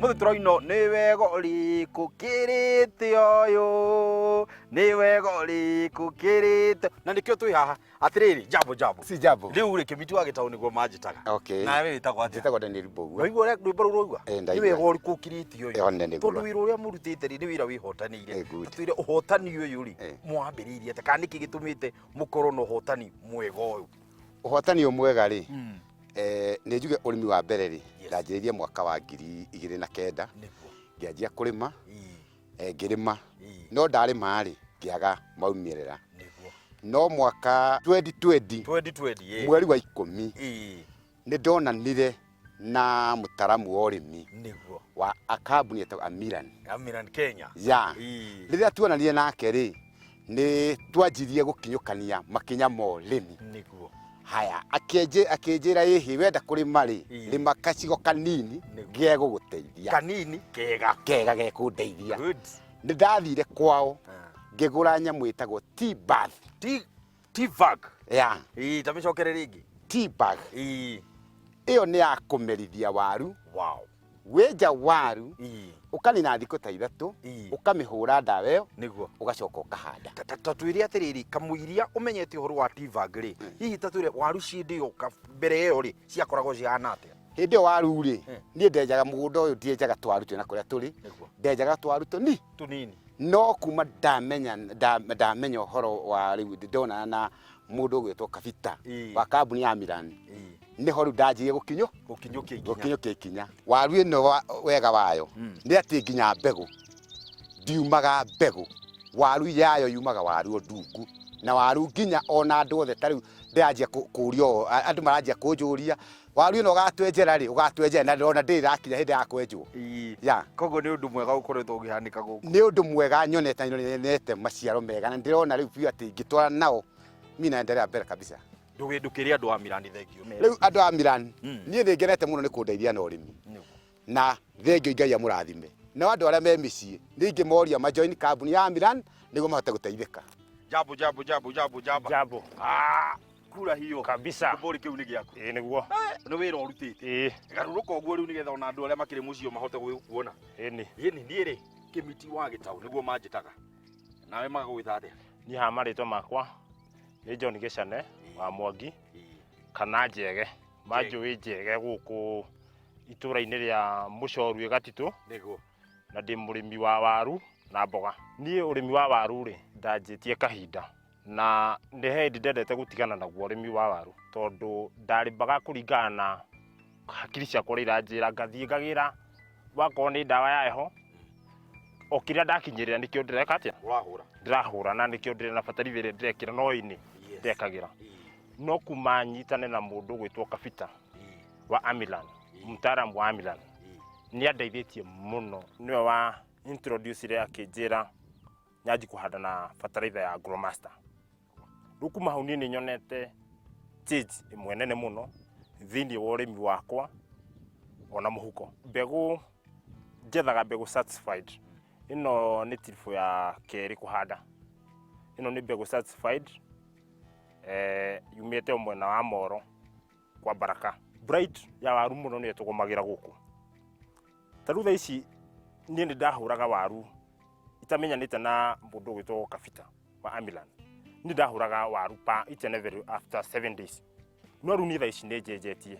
Ũmũthĩ tũroinwo nĩ wega ũrĩkũ kĩrĩte ũyũ, nĩ wega ũrĩkũ kĩrĩte, na nĩkĩo twĩ haha. Atĩrĩrĩ, jambo jambo. Si jambo. Rĩu rĩ, Kĩmiti wa Gĩtaũ nĩguo manjĩtaga. Okay. Nawe wĩtagwo atĩa? Njĩtagwo Daniel Mbũgua. Waigua ũrĩa rwĩmbo rũu rwaigua? Eh, Nĩ ndaigua. wega ũrĩkũ ũkirĩte ũyũ? Eh, one nĩguo. Tondũ wĩra ũrĩa mũrutĩte rĩ, nĩ wĩra wĩhotanĩire. Eh, good. Ta twĩre ũhotani ũyũ rĩ, Eh. mwambĩrĩirie atĩa? Kana nĩkĩ gĩtũmĩte mũkorwo na ũhotani mwega ũyũ? Ũhotani ũyũ mwega rĩ, nĩ njuge ũrĩmi wa mbere rĩ, Yes. ndanjĩrĩirie mwaka wa 2009. Nĩguo. Ngĩanjia kũrĩma, ngĩrĩma. Ii. No ndarĩma rĩ, ngĩaga maumĩrĩra. Nĩguo. No mwaka 2020, 2020, ĩ. mweri wa 10, Ii. nĩ ndonanire na mũtaramu wa ũrĩmi Nĩguo. wa a kambuni ĩtagwo Amiran. Amiran Kenya. Ya. Ii. Rĩrĩa tuonanire nake rĩ, nĩ twanjirie gũkinyũkania makinya ma ũrĩmi. Nĩguo. Haya, akĩnjĩra ĩhĩ, wenda kũrĩma rĩ, Ii. rĩma gacigo kanini Nĩguo. gegũgũteithia. Kanini kega. Kega gekũndeithia. Good. Nĩ ndathire kwao Ah. ngĩgũra nyamũ ĩtagwo tea bag. Tea bag. Ya. Ii, ta mĩcokere rĩngĩ. Tea bag. Ii. Ĩyo nĩ ya kũmerithia waru. Wow. Wenja waru, Ii. ũkanina thikũ ta 3, Ii. ũkamĩhũra ndawa ĩyo, Nĩguo. ũgacoka ũkahanda. Ta twĩre atĩrĩrĩ, kamũiria ũmenyete ũhoro wa tea bag rĩ, hihi ta twĩre waru ciĩndĩ ĩyo mbere ĩyo rĩ, ciakoragwo cihana atĩa? Hĩndĩ ĩyo waru rĩ, Eh. niĩ ndenjaga mũgũnda ũyũ, ndienjaga twaru twĩna kũrĩa tũrĩ, Nĩguo. ndenjaga twaru tũni Tũnini. No kuma ndamenya ũhoro wa rĩu ndonana na mũndũ ũgwĩtwo Kabita Ii. wa kambuni ya Miran, Ii. nĩho rĩu ndanjirie gũkinyũ Gũkinyũkia ikinya. Gũkinyũkia ikinya. Waru ĩno wega wayo nĩ atĩ nginya mbegũ ndiumaga mbegũ, waru yayo yumaga waru o ndungu na waru nginya ona andũ othe ta rĩu ndĩranjia kũrio ũũ, andũ maranjia kũnjũria waru ĩno ũgatwenjera rĩ, ũgatwenjera, na ndĩrona ndĩrĩ ĩrakinya hĩndĩ ya kwenjwo. Ii. Ya. Koguo nĩ ũndũ mwega ũkoretwo ũkĩhanĩka gũkũ. Nĩ ũndũ mwega nyonete, nyonete maciaro mega na ndĩrona rĩu biũ atĩ ingĩtwara nao mi naendelea mbere kabisa. Ndũkĩre andũ a Miran thengio. Rĩu andũ a Miran, Mm. niĩ nĩ ngenete mũno nĩ kũndeithia na ũrĩmi. Nĩguo. Na thengio, Ngai amũrathime. Nao andũ arĩa me mĩciĩ nĩ ingĩmoria majoin kambuni ya Miran nĩguo mahote gũteithĩka. Jambo jambo jambo jambo jamba. Jambo. Ah, kura hiyo. Kabisa. Kĩbũri kĩu nĩ gĩaku. Ĩĩ nĩguo. Nĩ wĩra ũrutĩte. Ĩĩ. Garũrũka ũguo rĩu nĩgetha ona andũ arĩa makĩrĩ mũciĩ mahote gũkuona. Ĩni. Ĩni niĩ rĩ, Kĩmiti wa Gĩtaũ nĩguo manjĩtaga. Nawe magagwĩta atĩa? Niĩ haha marĩtwa makwa nĩ John Gĩcane wa Mwangi kana Njege. Manjũĩ Njege gũkũ itũra-inĩ rĩa Mũcorue Gatitũ. Nĩguo. Na ndĩ mũrĩmi wa waru na mboga. Niĩ ũrĩmi wa waru rĩ, ndanjĩtie kahinda na nĩ hĩndĩ ndendete gũtigana naguo ũrĩmi wa waru, tondũ ndarĩmaga kũringana na hakiri ciakwa ũrĩa iranjĩra, ngathiĩ ngagĩra wakorwo nĩ ndawa ya heho, o kĩrĩa ndakinyĩrĩra nĩkĩo ndĩreka atĩa? Ũrahũra. Ndĩrahũra, na nĩkĩo ndĩrĩ na bataraitha ĩrĩa ndĩrekĩra no ĩnĩ Yes. ndekagĩra. Ii. No kuma nyitane na mũndũ ũgwĩtwo Kabita Ii. wa Amilan, mtaalamu wa Amilan, Ii. nĩ andeithĩtie mũno. Nĩwe wa introduce akĩnjĩra nyanji kũhanda na bataraitha ya Growmaster. Rĩu kuma hau niĩ nĩ nyonete change ĩmwe nene mũno thĩinĩ wa ũrĩmi wakwa ona mũhuko. Mbegũ njethaga mbegũ certified. Ĩno nĩ tiribũ ya kerĩ kũhanda. Ĩno nĩ mbegũ certified, yumĩte o mwena wa Moro kwa Baraka. Bright ya waru mũno nĩyo tũgũmagĩra gũkũ. Ta rĩu thaa ici niĩ nĩ ndahũraga waru itamenyanĩte na mũndũ ũgwĩtwo Kabita wa Amilan. Niĩ ndahũraga waru pa each and every after 7 days. No rĩu niĩ thaa ici nĩ njenjetie.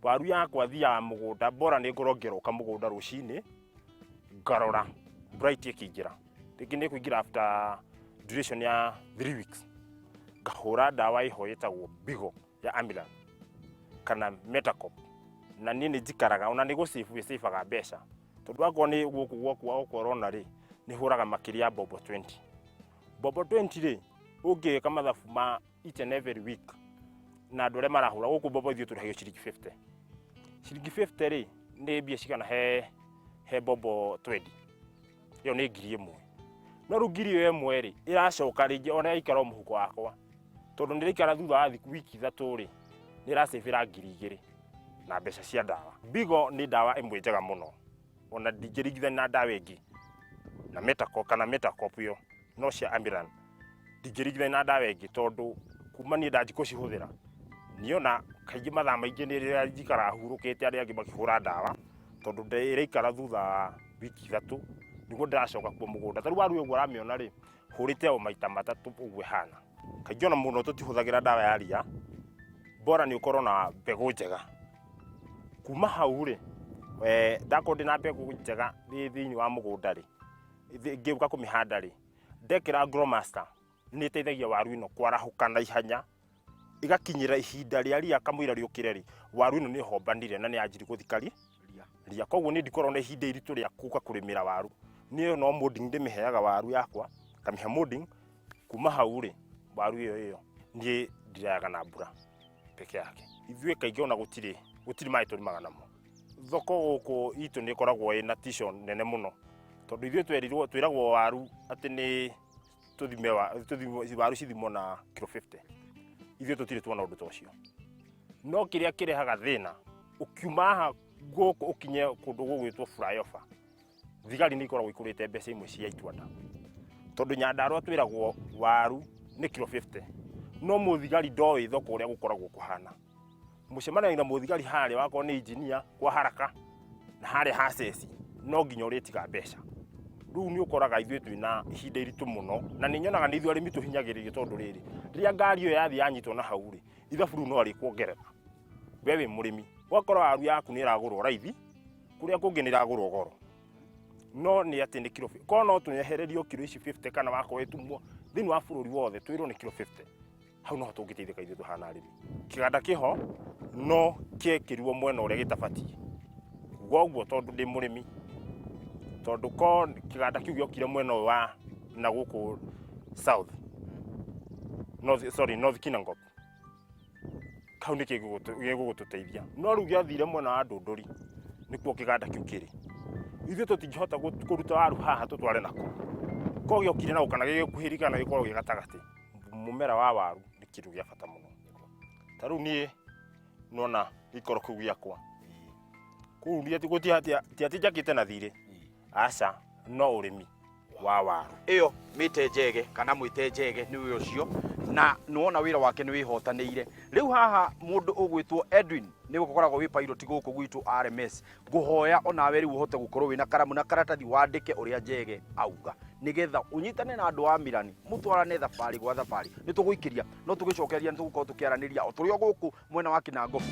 Waru yakwa thiaga mũgũnda, bora nĩ ngorwo ngĩroka mũgũnda rũcinĩ, ngarora Bright ĩkĩingĩra. Rĩngĩ nĩ ĩkũingĩra after duration ya 3 weeks. Ngahũra ndawa ĩho ĩtagwo Bigo ya Amilan kana Metacop. Na niĩ nĩ njikaraga, ona nĩ gũcĩbu ĩcĩbaga mbeca. Tondũ akorwo nĩ gũkũ gwakwa gũkũ ũrona rĩ, nĩ hũraga makĩria ya mbombo 20. Mbombo 20 rĩ, ũngĩka mathabu ma each and every week na andũ arĩa marahũra gũkũ mbombo ithuĩ tũrĩhagio ciringi 50. Ciringi 50 rĩ, nĩ mbia cigana he mbombo 20? Ĩyo nĩ 1,000. No rĩu ngiri ĩyo ĩmwe rĩ, ĩracoka rĩngĩ ona yaikara o mũhuko wakwa. Tondũ nĩ ĩraikara thutha wa thikũ wiki 3 rĩ, nĩ ĩracĩbĩra 2,000 na mbeca cia ndawa. Bigo nĩ ndawa ĩmwe njega mũno, ona ndingĩringithania na ndawa ĩngĩ na Metacop kana Metacop ĩyo, no cia Amiran ndingĩringithania na ndawa ĩngĩ, tondũ kuma niĩ ndanjia kũcihũthĩra niĩ ona kaingĩ mathaa maingĩ nĩ rĩrĩa njikaraga hurũkĩte arĩa angĩ makĩhũra ndawa. Tondũ ĩraikara thutha wa wiki 3 nĩguo ndĩracoka kuo mũgũnda. Ta rĩu waru ũguo ũramĩona rĩ, hũrĩte o maita 3 ũguo ĩhana. Kaingĩ ona mũno tũtihũthagĩra ndawa ya ria, bora nĩ ũkorwo na mbegũ njega. Kuma hau rĩ, ndakorwo ndĩna mbegũ njega thĩinĩ wa mũgũnda rĩ, ngĩũka kũmĩhanda rĩ, ndekĩra Growmaster nĩ ĩteithagia waru ĩno kwarahũka na ihenya, ĩgakinyĩra ihinda rĩa ria kamũira rĩũkĩre rĩ, waru ĩno nĩ ĩhombanire na nĩ yanjirie gũthika ria. Koguo niĩ ndikoragwo na ihinda iritũ rĩa gũka kũrĩmĩra waru. Niĩ no molding ndĩmĩheaga waru yakwa, ngamĩhe molding, kuma hau rĩ, waru ĩyo niĩ ndirayaga na mbura peke yake. Ithuĩ kaingĩ ona gũtirĩ maĩ tũrĩmaga namo. Thoko gũkũ itũ nĩ ĩkoragwo ĩna tisho nene mũno, tondũ ithuĩ twĩragwo waru atĩ nĩ tũthime waru cithimwo na kiro 50. Ithuĩ tũtirĩ tuona ũndũ ta ũcio. No kĩrĩa kĩrehaga thĩna, ũkiuma haha gũkũ ũkinye kũndũ gũgwĩtwo flyover, thigari nĩ ikoragwo ikũrĩte mbeca imwe cia itua-nda. Tondũ Nyandarũa twĩragwo waru nĩ kiro 50, no mũthigari ndoĩ thoko ũrĩa gũkoragwo kũhana. Mũcemanagia na mũthigari harĩa wakorwo nĩ engineer kwa haraka na harĩa ha ceci, no nginya ũrĩtiga mbeca. Rĩu nĩ ũkoraga ithuĩ twĩna ihinda iritũ mũno, na nĩ nyonaga nĩ ithuĩ arĩmi tũhinyagĩrĩrio tondũ rĩrĩ, rĩrĩa ngari ĩyo yathiĩ yanyitwo na hau rĩ, ithabu rĩu no rĩkuongerera. We wĩ mũrĩmi, ũgakora waru yaku nĩ ĩragũrwo raithi, kũrĩa kũngĩ nĩ ĩragũrwo goro. No nĩ atĩ nĩ kiro, korwo no tũnyehererio kiro ici 50 kana wakorwo ĩtumwo thĩinĩ wa bũrũri wothe twĩrwo nĩ kiro 50, hau noho tũngĩteithĩka ithuĩ tũhana arĩmi. Kĩganda kĩho no kĩekĩrirwo mwena ũrĩa gĩtabatiĩ. Koguo tondũ ndĩ mũrĩmi, tondũ ko kĩganda kĩu gĩokire mwena ũyũ wa na gũkũ south, north, sorry, North Kinangop, kau nĩ gĩgũgũtũteithia. No rĩu gĩathire mwena wa Ndũndũri, nĩkuo kĩganda kĩu kĩrĩ. Ithuĩ tũtingĩhota kũruta waru haha tũtware nakũu. Ko gĩokire na kana gĩgĩkuhĩrĩria kana gĩkorwo gĩ gatagatĩ. Mũmera wa waru nĩ kĩndũ gĩa bata mũno. Ta rĩu niĩ nona gĩikaro kĩu gĩakwa. Kũu ti atĩ njakĩte na thirĩ. Aca, no ũrĩmi wa waru. Ĩyo mĩte njege kana mwĩte njege nĩwe ũcio, na nĩwona wĩra wake nĩ wĩhotanĩire. Rĩu haha mũndũ ũgwĩtwo Edwin nĩwe ũkoragwo wĩ pilot gũkũ gwitũ RMS. Ngũhoya onawe rĩu ũhote gũkorwo wĩna karamu na karatathi wandĩke ũrĩa Njege auga, nĩgetha ũnyitane na andũ a Mirani mũtwarane thabarĩ gwa thabarĩ. Nĩ tũgũikĩria no tũgĩcokeria nĩ tũgũkorwo tũkĩaranĩria o tũrĩ o gũkũ mwena wa Kinangop.